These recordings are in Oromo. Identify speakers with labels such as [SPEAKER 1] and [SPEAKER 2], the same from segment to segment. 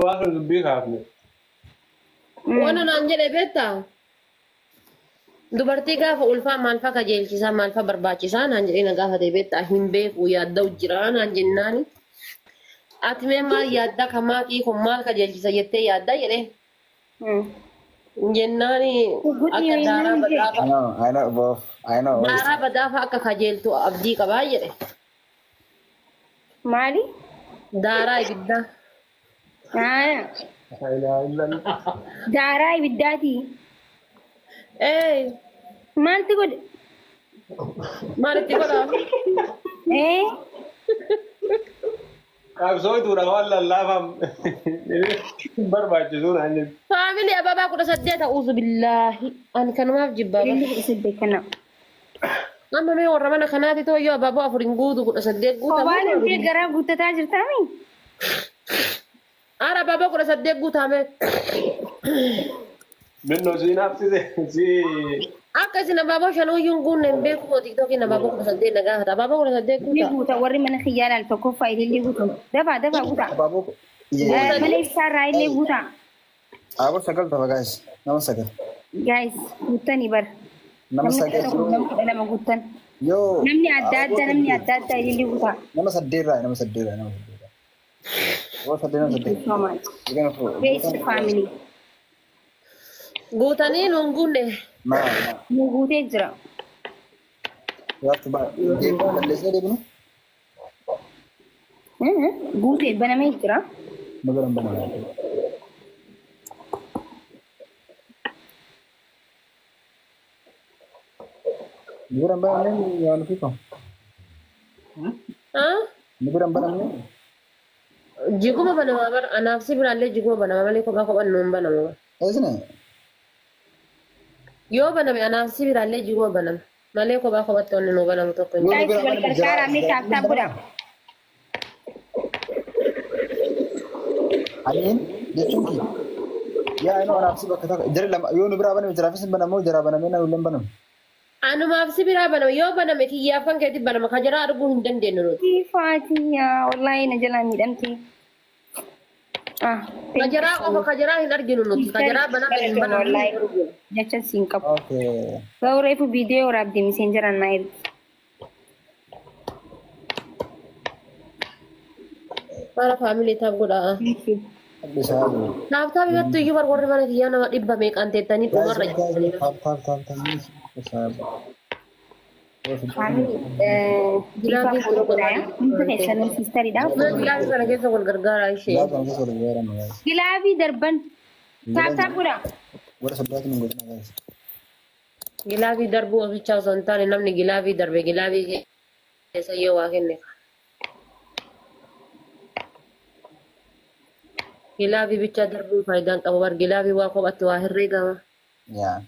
[SPEAKER 1] Waan sun dubbii kaafne.
[SPEAKER 2] Waan naan jedhe beektaa? Dubartii gaafa ulfaa maal fa'a kajeelchisaa maal fa'a barbaachisaa naan jedhee na gaafate beektaa hin beeku yaadda'u jira naan jennaani. Ati mee maal yaaddaa kan maatii kun maal kajeelchisa jettee yaaddaa jedhee. Jennaani akka daaraa badaafa.
[SPEAKER 3] I know, I know, both. I know.
[SPEAKER 2] Daaraa badaafa akka kajeeltu abdii qabaa jedhe.
[SPEAKER 4] Maali?
[SPEAKER 2] Daaraa ibiddaa.
[SPEAKER 4] Daaraa ibiddaati.
[SPEAKER 2] Ee.
[SPEAKER 4] Maalti godhe?
[SPEAKER 2] Maalitti godhaa?
[SPEAKER 4] Ee.
[SPEAKER 1] Qabsoo ituudha waan lallaafaa barbaachisu naan jedhu.
[SPEAKER 2] Faamilii ababaa 18 a'uuzu billaahi. Ani kanumaaf jibbaa.
[SPEAKER 4] Inni 18 kana.
[SPEAKER 2] Amma mee warra mana kanaati tooyyoo abaaboo 4 hin guutu 18 guutamu.
[SPEAKER 4] Kophaan hundee garaa guuttataa jirtaami?
[SPEAKER 2] Ara abaaboo 18 guutame.
[SPEAKER 1] Minnoo siin hafsise si.
[SPEAKER 2] Akka isin abaaboo shanuyyuu hin guunne hin beeku tiktookiin abaaboo 18 na gaafata. Abaaboo 18
[SPEAKER 4] Ni
[SPEAKER 2] guuta.
[SPEAKER 4] guuta warri mana kiyyaa laal tokkoffaa ilillee guuta. Dafaa dafaa guuta.
[SPEAKER 3] Abaaboo.
[SPEAKER 4] Mana ibsaarraa illee guuta.
[SPEAKER 3] Abaaboo 9 ta'a guys. Nama 9.
[SPEAKER 4] Guys guuttanii bara.
[SPEAKER 3] Nama 9.
[SPEAKER 4] Nama 12 guuttan.
[SPEAKER 3] Yoo.
[SPEAKER 4] Namni adda addaa namni adda addaa ilillee guuta.
[SPEAKER 3] Nama 8 irraa nama 8 irraa nama 8 irraa. Abaaboo 8 nama 8.
[SPEAKER 4] So much. Best family.
[SPEAKER 2] Guutanii nuun guunne.
[SPEAKER 4] Nu guutee jira.
[SPEAKER 3] Yaaftu baay'ee. Balleessee deebinu.
[SPEAKER 4] Guutee banamee jira.
[SPEAKER 3] Nu bira hin banamne. Nu bira hin banamne yaa nuti ko. Nu bira hin banamne.
[SPEAKER 2] Jiguma banamaa bara anaaf si biraallee jiguma banamaa malee kophaa kophaan nuun banama.
[SPEAKER 3] Eesne?
[SPEAKER 2] Yoo baname anaaf si biraallee jiguma banama malee kophaa kophaatti wanni nuu banamu tokko hin
[SPEAKER 4] Guys wal gargaaraa mee tap tap godhaa.
[SPEAKER 3] Aniin jechuun kiyya. Yaa inni anaaf si bakka tokko jara lama yoo nu biraa baname jaraafis hin banamu jaraa banamee na illee hin banamu.
[SPEAKER 2] Anumaaf si biraa baname yoo baname kiyyaafan keetti banama ka jaraa arguu hin dandeenyu nuti.
[SPEAKER 4] Faatiyaa wallaahi na jalaa miidhamte.
[SPEAKER 2] Ka jaraa qofa ka jaraa hin arginu nuti ka jaraa baname hin banamu.
[SPEAKER 4] Jecha siin qabu. Garuu reefu viidiyoo waraabdee miseenjaraan naa ergi.
[SPEAKER 2] Bara faamilii taaf godhaa. Taaf taaf irratti iyyuu bar warri mana kiyyaa nama dhibba meeqaan teettanii dhumarra jirtanii.
[SPEAKER 3] Taaf taaf taaf taaf.
[SPEAKER 2] Gilaabii kana keessa wal gargaaraa ishee.
[SPEAKER 4] Gilaabii darban. Taaf taaf godhaa.
[SPEAKER 3] Warra sabbaatu nu godhina guys.
[SPEAKER 2] Gilaabii darbuu ofichaa osoo hin taane namni gilaabii darbe gilaabii keessa yoo waa kenne. Gilaabii bichaa darbuun faayidaan qabu bar gilaabii waa kophatti waa herreegama.
[SPEAKER 3] Yaa.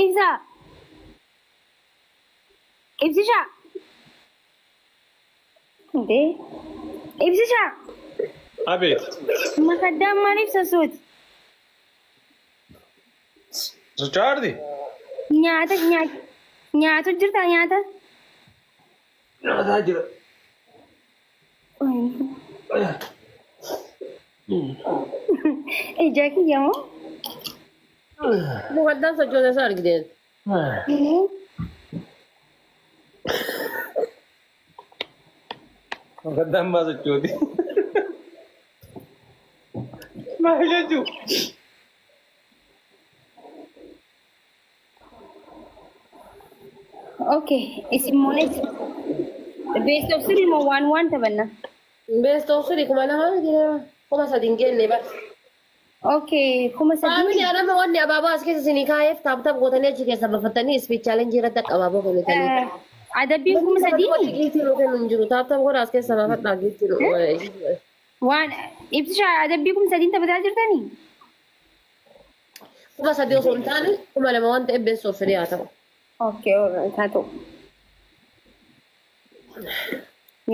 [SPEAKER 4] Ibsa. Ibsisha. Ndee. Ibsisha.
[SPEAKER 1] Abeet.
[SPEAKER 4] Makaddaan maaliif sassooti?
[SPEAKER 1] Socho'aarti?
[SPEAKER 4] Nyaata nyaata nyaatu jirta nyaata?
[SPEAKER 1] Nyaataa jira.
[SPEAKER 4] Ija kiyya moo?
[SPEAKER 2] Mukaddaan sochoota isaa argiteen.
[SPEAKER 1] Mukaddaan maa sochooti? Maal jechuu?
[SPEAKER 4] Okay, isin moolee best of three moo waan waan taphanna?
[SPEAKER 2] Best of three 2000 3,000 hin geenne bar.
[SPEAKER 4] Okay, 3,000.
[SPEAKER 2] Faamilii anama wanni abaaboo as keessa isinii kaa'eef taap taap gootanii achi keessa bafatanii speech challenge irratti akka abaaboo kennitanii.
[SPEAKER 4] Adabbiin 3,000?
[SPEAKER 2] Giiftii nuu kennu hin jiru. Taap taap godha as keessa bafadhaa giiftii nuu.
[SPEAKER 4] Waan ibsisha adabbii 3000 taphataa jirtanii?
[SPEAKER 2] 3000 osoo hin taane 2000 waan ta'eef best of 3 haa ta'u.
[SPEAKER 4] Okay, haa ta'u.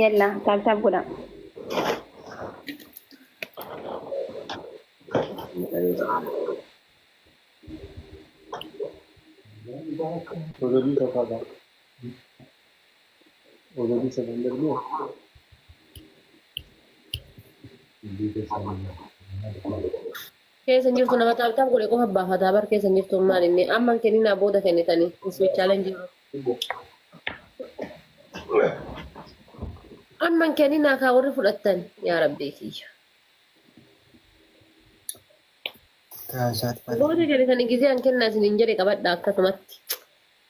[SPEAKER 4] Yalla, tap tap godha.
[SPEAKER 2] Keessa jirtu nama tap tap godhe qofa baafataa bar keessa jirtu maal inni amma kenninaa booda kennitanii iswich challenge amma kenninaa kaa warri fudhattan yaa rabbii kiyya. Booda kennitanii gizee an kennaa isin hin jedhe qabadha akkasumatti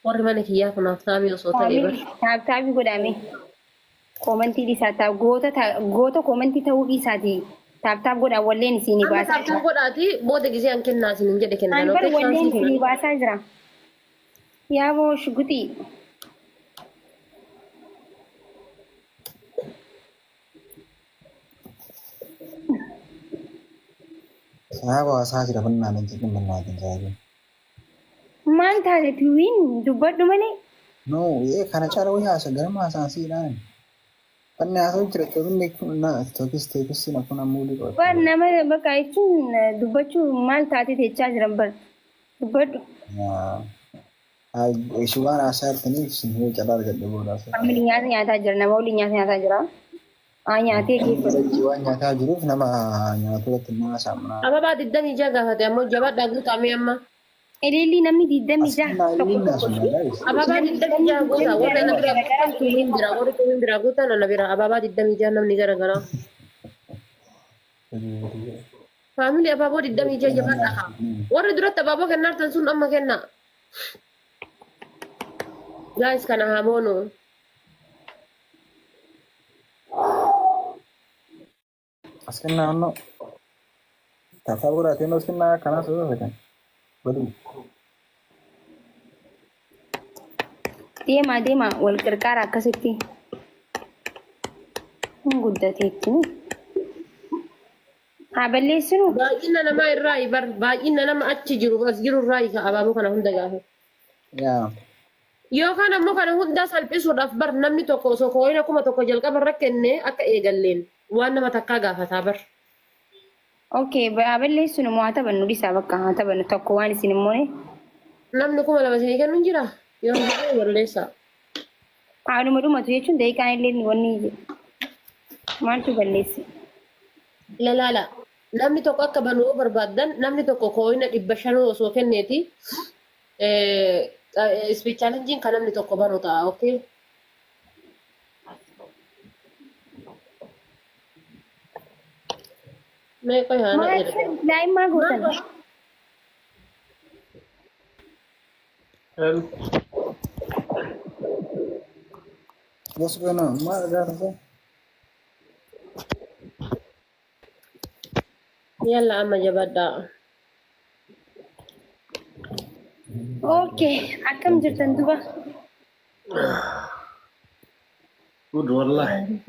[SPEAKER 2] warri mana kiyyaa kunaaf saamii osoo ta'ee bar.
[SPEAKER 4] Tap tap godhame. Koomantii dhiisaa ta'a goota koomantii ta'uu dhiisaati. Tap tap godhaa walleen isinii
[SPEAKER 2] Amma
[SPEAKER 4] baasaa
[SPEAKER 2] tap tap
[SPEAKER 4] jira.
[SPEAKER 2] godhaati booda gizee an kennaa isin hin jedhe
[SPEAKER 4] An
[SPEAKER 2] kennan.
[SPEAKER 4] bar walleen isinii baasaa jira. Yaa boo shuguxii.
[SPEAKER 3] Saaba haasaa jira bannaan hin jedhin bannaan hin.
[SPEAKER 4] Maal taate piwiin dubbadhu malee.
[SPEAKER 3] No, kana caala wayii haasa garuma haasaan siidhaan. Banni haasa'u jira coobinni tokkis teekis na kun ammoo liqoo.
[SPEAKER 4] Bar nama bakka jechuun dubbachuu maal taate jechaa jiran bar dubbadhu.
[SPEAKER 3] Isin waan haasaa jirtaniif isin yoo calaa argadhe booda haasa'u.
[SPEAKER 4] Faamilii nyaata nyaataa jira nama waliin nyaata nyaataa jira. Haa nyaatee keessa.
[SPEAKER 3] Waan nyaataa jiruuf nama nyaatu irratti nama saamnaa.
[SPEAKER 2] Ababaa 26 gaafate ammoo jabaadhaa guutamee amma.
[SPEAKER 4] Ilillii namni 26 tokko tokko.
[SPEAKER 2] Ababaa 26 guutaa warra na bira guutan tuuliin jira warri tuuliin bira guutan na bira ababaa 26 namni garagaraa. Faamilii abaaboo 26 jabaadhaa haa. Warri duratti abaaboo kennaartan sun amma kenna. Guys kana haa moonu.
[SPEAKER 3] As kennaa onnoo. Taataa godhaatee as kennaa kanaas osoo fetan. Baduu.
[SPEAKER 4] Deemaa deemaa wal qarqaara akkasitti. Hin guddateetti. Haa balleessinu.
[SPEAKER 2] Baay'ina namaa irraa bar baay'ina nama achi jiru as jiru irraa ka abaaboo kana hunda gaafa.
[SPEAKER 3] Yaa.
[SPEAKER 2] Yookaan ammoo kana hunda salphisuudhaaf bar namni tokko osoo kooyina 1000 jalqaba irra kennee akka eegalleen waan nama takkaa gaafataa bar.
[SPEAKER 4] Okay, haa balleessinu moo haa taphannu dhiisaa bakka haa taphannu tokko waan isin immoo.
[SPEAKER 2] Namni 2000 isinii kennu hin jiraa? Yoo hin jirre balleessaa.
[SPEAKER 4] Haaluma dhumatu jechuun daqiiqaan illee wanni maaltu balleesse?
[SPEAKER 2] Lalaala. Namni tokko akka banuu yoo barbaaddan namni tokko kooyina 500 osoo kenneeti speed challenge'n kan namni tokko banu ta'a. Okay? Meeqa yaana
[SPEAKER 4] Maal
[SPEAKER 2] erga?
[SPEAKER 4] daa'immaa gootan?
[SPEAKER 3] What's going on? Maal gaafa?
[SPEAKER 2] Yalla amma jabaadhaa.
[SPEAKER 4] Okay, akkam jirtan duba?
[SPEAKER 1] Good wallahi.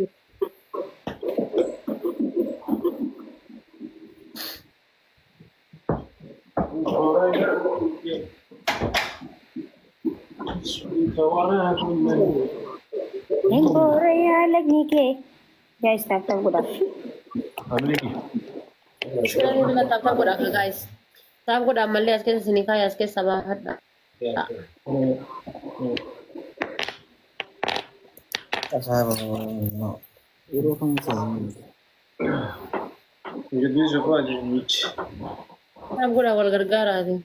[SPEAKER 4] Hin booree lagni kee. Guys, tap tap godhaa.
[SPEAKER 2] Tap tap godhaa guys. Tap godhaa ammallee as keessa isinii kaayee as keessa baafadha.
[SPEAKER 3] Saaba yeroo kam ta'e?
[SPEAKER 2] Tap godhaa wal gargaaraati.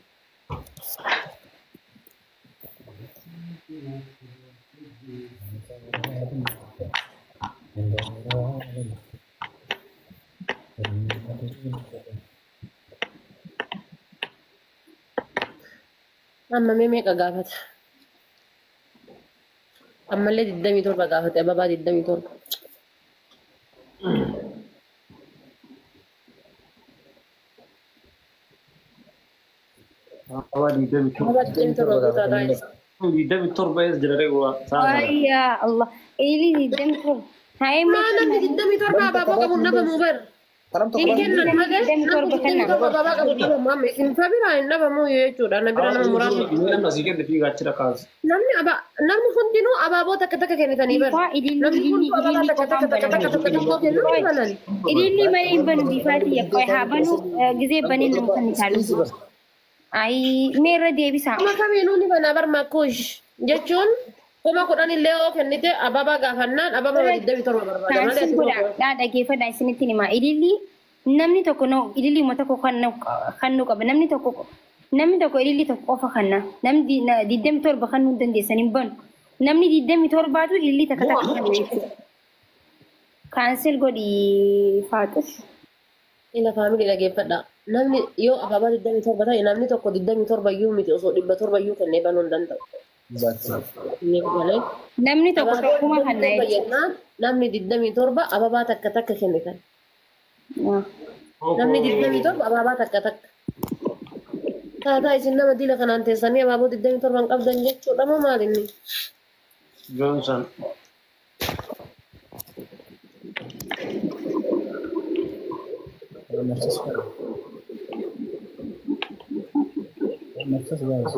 [SPEAKER 2] Amma mee meeqa gaafata? Ammallee 27 gaafate ababaa 27.
[SPEAKER 1] Ababaa 27.
[SPEAKER 2] Ababaa 27 guutaa guys.
[SPEAKER 1] 27 eessa jira reefu
[SPEAKER 4] Wayyaa Allah. Eelii 27. Haa
[SPEAKER 2] Maa namni 27 abaaboo qabu nama muu bar.
[SPEAKER 3] Tanam tokko
[SPEAKER 2] Hin
[SPEAKER 3] bara.
[SPEAKER 2] kennan malee
[SPEAKER 4] Digdami
[SPEAKER 2] namni
[SPEAKER 4] torba
[SPEAKER 2] digdami
[SPEAKER 4] kenna.
[SPEAKER 2] torba ababaa qabu dhabamu amma isin fa biraa hin dhabamu jechuudha. Na bira nama muraasa.
[SPEAKER 1] Namni asii kenne fiigaa achi dhaqaas.
[SPEAKER 2] Namni aba namni hundinuu abaaboo takka takka kennitanii bara.
[SPEAKER 4] Bifaa ilillii
[SPEAKER 2] Namni
[SPEAKER 4] ilillii
[SPEAKER 2] hunduu ababaa
[SPEAKER 4] ilillii
[SPEAKER 2] takka
[SPEAKER 4] qofaan
[SPEAKER 2] takka takka
[SPEAKER 4] banama.
[SPEAKER 2] takka takka tokko kennuu ni banan.
[SPEAKER 4] Ilillii malee hin banu bifaati yakka haa banu gizee banee nama kan isaalu. Ayi meerra deebisaa.
[SPEAKER 2] Kuma kamiinuu ni banaa bar makkuush jechuun 10,000 illee yoo kennite ababaa gaafannaan ababaa 27 barbaada malee
[SPEAKER 4] Kaansin
[SPEAKER 2] ati
[SPEAKER 4] godha dhaa dhageeffadhaa isinitti himaa. Ilillii namni tokko ilillii uma tokko kan nu qaba. Namni tokko ilillii tokko qofa kanna. Namni 27 kan nu dandeessan hin banu. Namni 27tu ilillii takka takka kenna jechuudha. Cancel godhi faaxus.
[SPEAKER 2] Ila family dhageeffadha. Namni yoo ababaa 27 ta'e namni tokko 27 iyyuu miti osoo 700 iyyuu kennee banuu hin danda'u.
[SPEAKER 3] Exactly.
[SPEAKER 2] Inni malee.
[SPEAKER 4] Namni tokko
[SPEAKER 2] Abaaboo
[SPEAKER 4] tokkuma kanna
[SPEAKER 2] 27
[SPEAKER 4] jechuudha.
[SPEAKER 2] jennaan namni 27 ababaa takka takka kennitan. Namni 27 abaabaa takka takka. Taataa isin nama diila kanaan teessanii abaaboo 27 hin qabdan jechuudha moo maal inni?
[SPEAKER 1] Johnson.
[SPEAKER 3] Nafsas bara. Nafsas guys.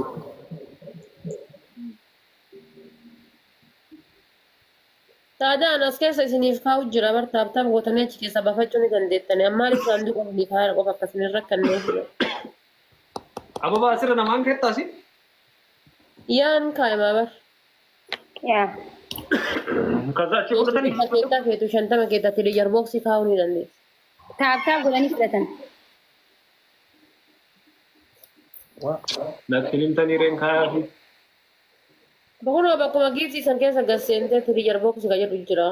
[SPEAKER 2] Taadaan as keessa isiniif kaa'u jira bar tap tap gootanii achi keessa baafachuu ni dandeettani. Ammaan saanduqa walii kaa'aa qofa akkasuma irra kanneen.
[SPEAKER 1] Ababaa asirra namaan keettaasi?
[SPEAKER 2] Yaan kaa'imaa bar.
[SPEAKER 4] Yaa.
[SPEAKER 1] Kaza achi fudhatanii?
[SPEAKER 2] 100 keettaa feetu 50 keettaa treasure boxii kaa'uu ni dandeessi.
[SPEAKER 4] Tap tap godhanii fudhatan.
[SPEAKER 3] Waa.
[SPEAKER 1] Natti himtanii reen kaayaa fi.
[SPEAKER 2] Kunoo bakkuma giiftii san keessa gad seentee treasure boxii kan jedhu jira.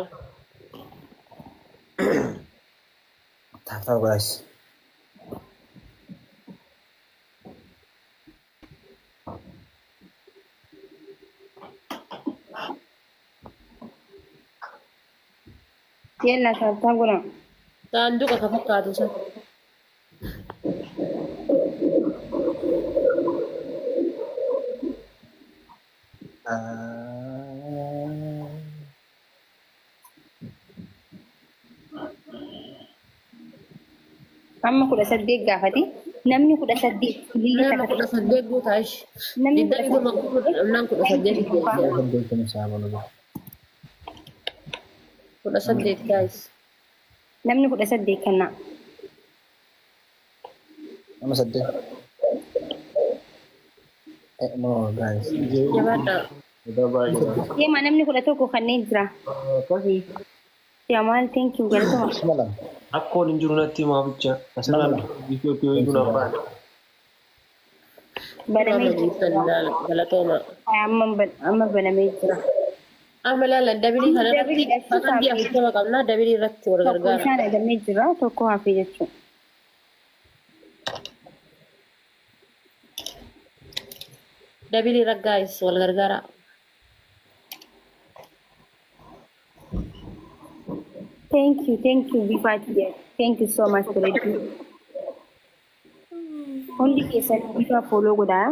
[SPEAKER 3] Tap tap guys.
[SPEAKER 4] Yalla tap tap godhan.
[SPEAKER 2] Saanduqa ka fakkaatu san.
[SPEAKER 3] Ah.
[SPEAKER 4] Amma 18 gaafate. Namni 18 ilillii
[SPEAKER 2] Nama
[SPEAKER 4] takka
[SPEAKER 2] 18 guutaa ishi.
[SPEAKER 4] Namni
[SPEAKER 2] 27 guutuu 18 geesse.
[SPEAKER 3] Saddeet isaa balu.
[SPEAKER 2] 18 guys.
[SPEAKER 4] Namni 18 kenna.
[SPEAKER 3] Nama saddeet. Eh, no guys.
[SPEAKER 2] Jabaadhaa.
[SPEAKER 4] Deema namni 11 kanneen jira.
[SPEAKER 1] Akkasii.
[SPEAKER 4] Jamaal, thank you, galatoma.
[SPEAKER 3] Nama lama.
[SPEAKER 1] Rakkoon hin jiru natti himaa bicha. Asirraan Itoophiyaa hedduu naan baane.
[SPEAKER 4] Banamee jira.
[SPEAKER 2] Galatooma.
[SPEAKER 4] Amma banamee jira.
[SPEAKER 2] Amma laala double kana irratti
[SPEAKER 4] Double dha,
[SPEAKER 2] sakandii 40 qabna double irratti wal
[SPEAKER 4] Tokko
[SPEAKER 2] gargaara.
[SPEAKER 4] isaan argamee jira, tokko hafee jechuudha.
[SPEAKER 2] Double irra guys wal gargaara.
[SPEAKER 4] Thank you, thank you, Bifaati. Thank you so much, Redduu. Hundi keessan bifa follow godhaa.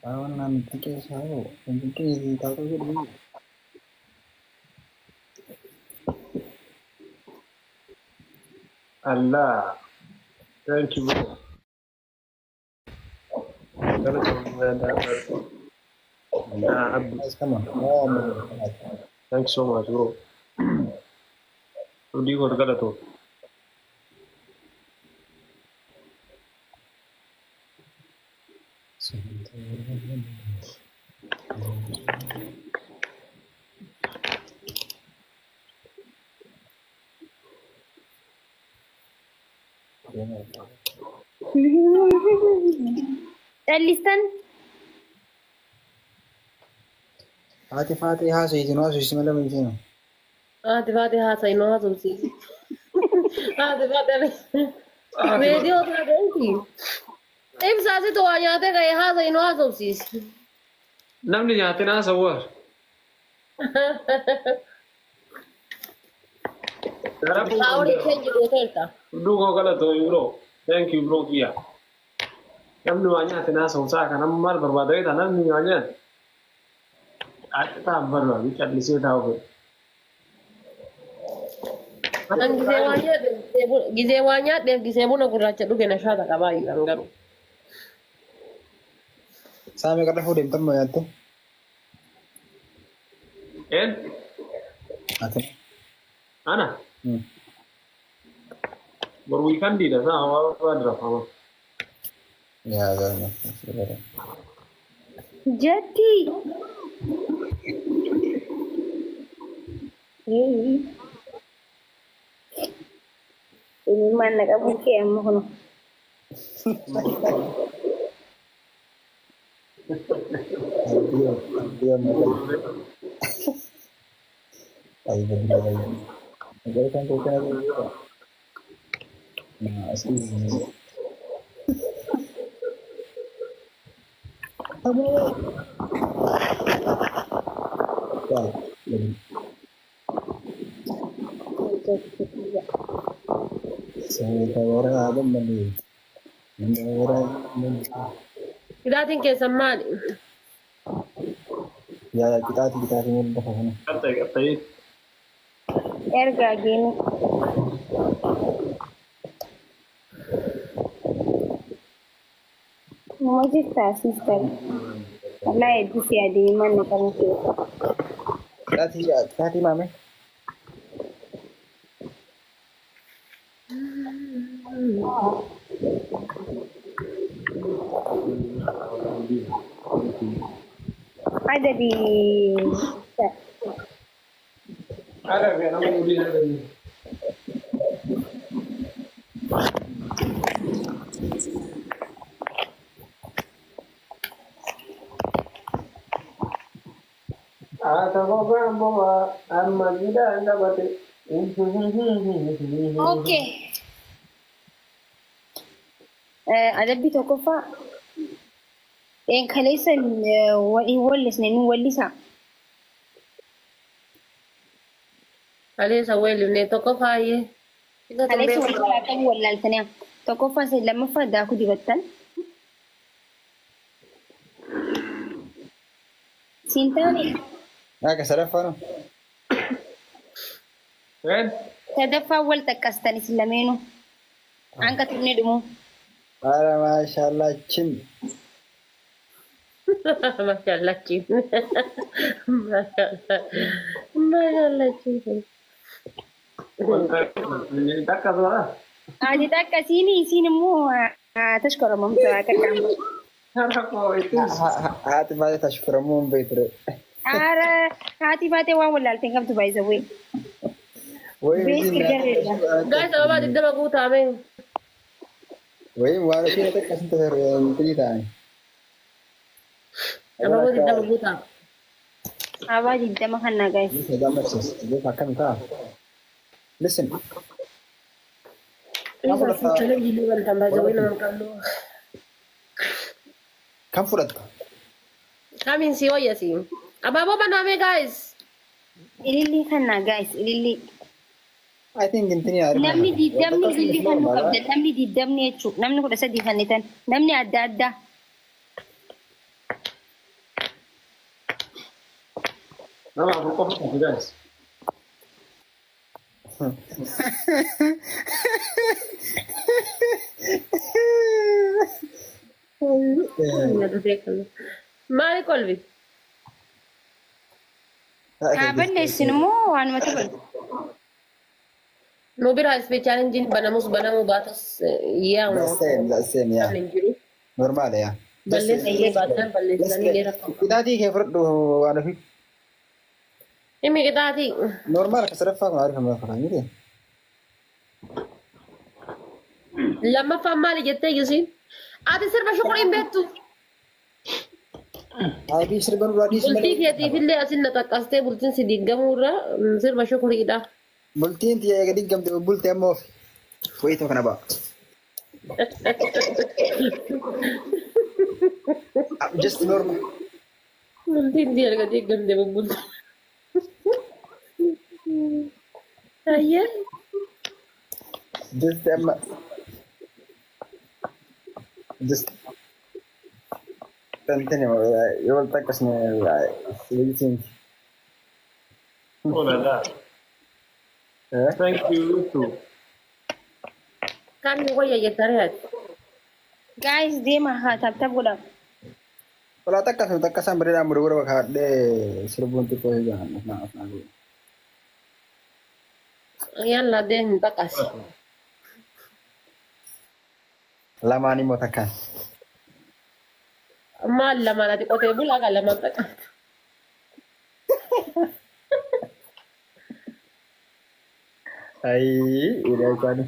[SPEAKER 3] Waan naan xiqqeessaa hoo xiqqeessi taatoo jedhu.
[SPEAKER 1] Allah. Thank you, bro. Allah, Abdi.
[SPEAKER 3] Guys, come on. Oh, no.
[SPEAKER 1] Thanks so much, bro. Abdii koo galatoo.
[SPEAKER 4] Callistan.
[SPEAKER 3] Haati faatee haasofti nu haasofsi malee maal.
[SPEAKER 2] Haati faatee haasa'i nu haasofsiisi. Haati faatee reediyoo taateeti. Ibsaasitu waa nyaatee ka'ee haasa'i nu haasofsiisi.
[SPEAKER 1] Namni nyaate naa sawwar.
[SPEAKER 2] Paawurii keenya gooteerta.
[SPEAKER 1] Duukoo galatoo, bro. Thank you, bro kiyya. Namni waa nyaate naa sawsaa kan amma maal barbaada beektaa namni waa nyaate. Achi ta'an barbaadu callisee taa'u fedha.
[SPEAKER 2] An gisee waa nyaadheef gisee buna gurraacha dhuge nashaata qabaa jiran garuu.
[SPEAKER 3] Saamee qarra fuudhee deemtan nyaatte?
[SPEAKER 1] Een?
[SPEAKER 3] Ati.
[SPEAKER 1] Ana? Bor wiikandiidha saa waa barbaadu rafama.
[SPEAKER 3] Yaa gaariidha.
[SPEAKER 4] Jetti. Ini mana kamu kayak mau kono?
[SPEAKER 3] Dia ayo berdua. Negara kan kau kena berdua. Nah, asli. Kamu. Ya, jadi. Saya orang ada mandi. Orang mandi.
[SPEAKER 2] Qixaatiin keessan maali?
[SPEAKER 3] Yaa qixaatii qixaatii maal lafa kana.
[SPEAKER 1] Qaxxee qaxxee.
[SPEAKER 4] Ergaa geenu. Nama jirtaa sister. Wallahi hedduu si yaadee manna kan kee.
[SPEAKER 3] Qixaatii qixaatii maame.
[SPEAKER 4] Adabi.
[SPEAKER 1] Adabi nama mudi adabi. Ata boba boba amma gida anda bate.
[SPEAKER 4] Okay. Adabbi tokkoffaa kaleessa hin wallisne nu wallisa.
[SPEAKER 2] Kaleessa weellifne tokkoffaayyee.
[SPEAKER 4] Kaleessa wal qabu wallaaltanii tokkoffaa isa lammaffaa daakuu dibattan. Siin taane.
[SPEAKER 3] Akka sadaffaa no.
[SPEAKER 4] Sadaffaa wal xaqqastan isin lameenuu. Hanga turne dhumuu.
[SPEAKER 3] Ara maashaallah chin.
[SPEAKER 2] Maashaallah chin. Maashaallah. Maashaallah chin.
[SPEAKER 1] Takka suara.
[SPEAKER 4] Ati takka siini isiin immoo tashkoramamtu akka qaama.
[SPEAKER 3] Haati baatee tashkoramuu hin beekture.
[SPEAKER 4] Ara haati baatee waan wallaaltee hin qabdu baay'isa wayii.
[SPEAKER 2] Guys, ababaa digdama guutaame.
[SPEAKER 3] Wayii waan isheen takka sin tajaajilanii ta'ani.
[SPEAKER 2] Ababaa digdama guutaa.
[SPEAKER 4] Ababaa digdama kana guys.
[SPEAKER 3] Akkam ta'a? Listen. Kam fudhatta?
[SPEAKER 2] Kamiin si wayya si? Abaaboo banaame guys.
[SPEAKER 4] Ilillii kana guys ilillii.
[SPEAKER 3] I think intini arga.
[SPEAKER 4] Namni digdamni ilillii kan nu qabda namni digdamni jechuudha namni 13 kan namni adda addaa.
[SPEAKER 1] Nama afur qofa qabu guys.
[SPEAKER 2] Maali kolbi?
[SPEAKER 4] Haa balleessin immoo waanuma ta'u.
[SPEAKER 2] Nu bira ispe challenge banamus banamuu baatus yaa.
[SPEAKER 3] The same yaa. Normaal yaa.
[SPEAKER 2] Balleessanii baatan balleessanii dheeraa qabu.
[SPEAKER 3] Qixaatii kee fudhadhu waan ofii.
[SPEAKER 2] Himi qixaatii.
[SPEAKER 3] Normaal akka sadaffaa kun arifama fakkaata miti.
[SPEAKER 2] Lammaffaan maali jettee Yusiin? Ati sirba shukurii hin beektu.
[SPEAKER 3] Ati sirba nurraa dhiisi malee.
[SPEAKER 2] Bultii keetiifillee asin na xaqqastee bultiin si diigamuu irraa sirba shukuriidha.
[SPEAKER 3] Bultiin tiyya eega diigamte bultee ammoo ofi. Wayitoo kana ba'a. Just normal.
[SPEAKER 2] Bultiin tiyya eega diigamte bulte. Ayyee.
[SPEAKER 3] Just amma. Just. Tantani yoo wal xaqqasne wayittiin.
[SPEAKER 1] Oh la la. Thank you too.
[SPEAKER 2] Kan wayya jettanii ati.
[SPEAKER 4] Guys, deema haa tap tap godhaa.
[SPEAKER 3] Walaa takka sun takka isaan bareedaan murgura bakka hadhee sirbuun xiqqoo ijaan naaf naa godhu.
[SPEAKER 2] Yalla deemi baqasi.
[SPEAKER 3] Lamaan immoo takkaan.
[SPEAKER 2] Maal lamaan ati qotee bulaa kan lamaan taqaatu.
[SPEAKER 3] Ayii hiriyaa isaanii.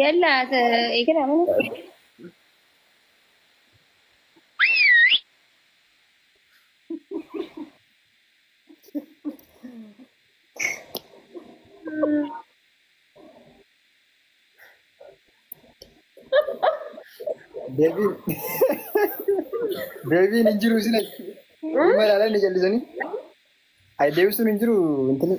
[SPEAKER 4] Yalla eegala mana.
[SPEAKER 3] Deebiin deebiin hin jiru isin dhimma ilaalan ni jallisanii. Ay deebisuun hin jiru intini.